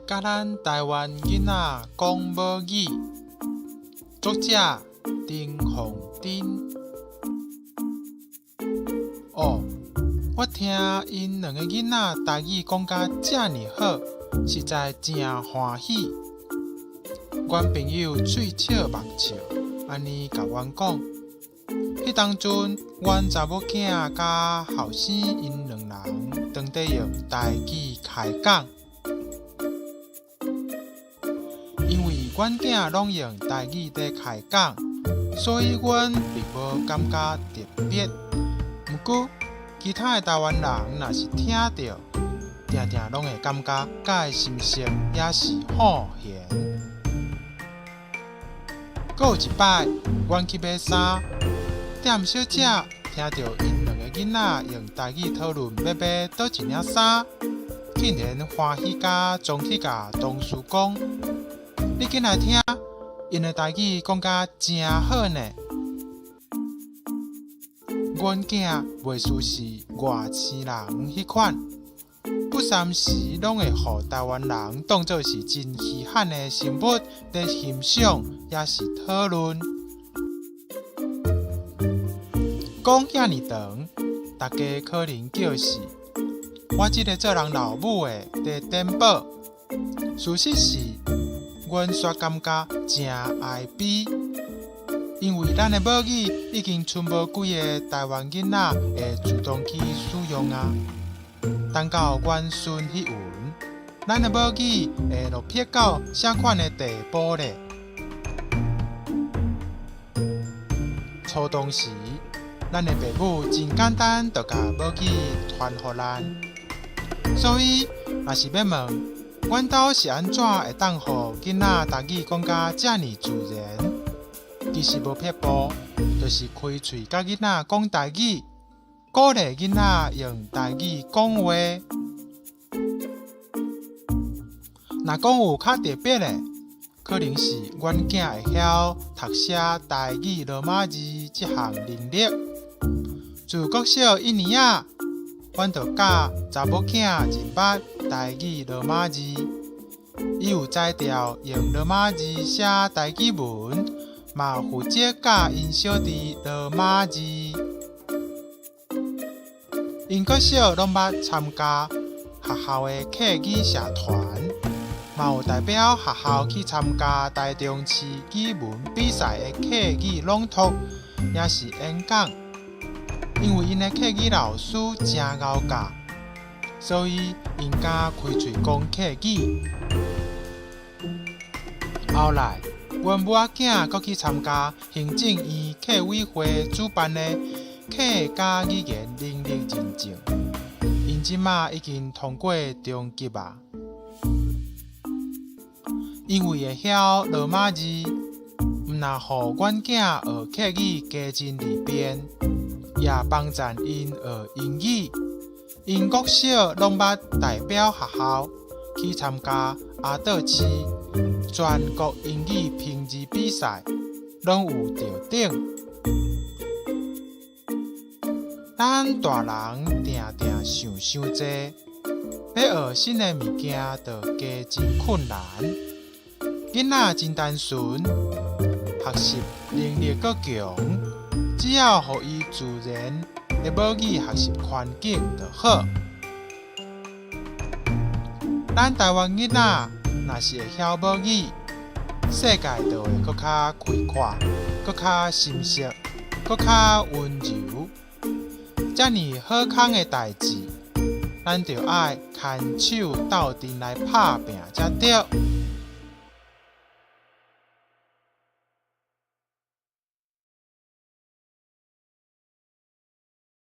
佮咱台灣囡仔講母語，作者丁鳳珍。哦，我聽𪜶兩個囡仔台語講甲遮爾好，實在誠歡喜。阮朋友喙笑目笑，按呢共阮講。彼當陣，阮查某囝佮後生𪜶兩人當咧用台語開講。因為阮囝攏用台語咧開講，所以阮並無感覺特別。毋過，其他的台灣人若是聽著，定定攏會感覺蓋心熟，抑是好玄。閣有一擺，阮去買衫，店小姐聽著𪜶兩個囡仔用台語討論欲買佗一領衫，竟然歡喜甲衝去共同事講：你緊來聽，𪜶的台語講甲誠好呢。阮囝袂輸是外星人彼款，不三時攏會予台灣人當做是真稀罕的生物咧欣賞，抑是討論。講遐爾長，大家可能叫是我這个做人老母的佇顛寶。事實是，阮煞感覺誠哀悲，因為咱的母語已經賰無幾个台灣囡仔會主動去使用啊。等到阮孫彼陣，咱的母語會落魄到啥款的地步咧？初中時，咱的爸母真簡單就共母語傳予咱，所以若是欲問阮兜是按怎會當予囡仔台語講甲遮爾自然，其實無撇步，就是開喙佮囡仔講台語，鼓勵囡仔用台語講話。若講有較特別的，可能是阮囝會曉讀寫台語羅馬字這項能力。自國小一年仔，阮就教查某囝認捌台語羅馬字，伊有才調用羅馬字寫台語文，嘛負責教𪜶小弟羅馬字。𪜶國小攏捌參加學校的客語社團，嘛有代表學校去參加台中市語文比賽的客語朗讀，抑是演講。因為𪜶的客語老師誠𠢕教，所以𪜶敢開喙講客語。後來，阮母仔囝閣去參加行政院客委會主辦的客家語言能力認證，𪜶這馬已經通過中級啊。因為會曉羅馬字，毋但予阮囝學客語加真利便，也幫贊𪜶學英語。𪜶國小攏捌代表學校去參加阿道市全國英語評字比賽，攏有得獎。咱大人定定想傷濟，欲學新的物件就加真困難。囡仔真單純，學習能力閣強，只要予伊自然的母語學習環境就好。咱台灣囡仔若是會曉母語，世界就會閣較開闊，閣較深色，閣較溫柔。遮爾好康的代誌，咱著愛牽手鬥陣來拍拚才對。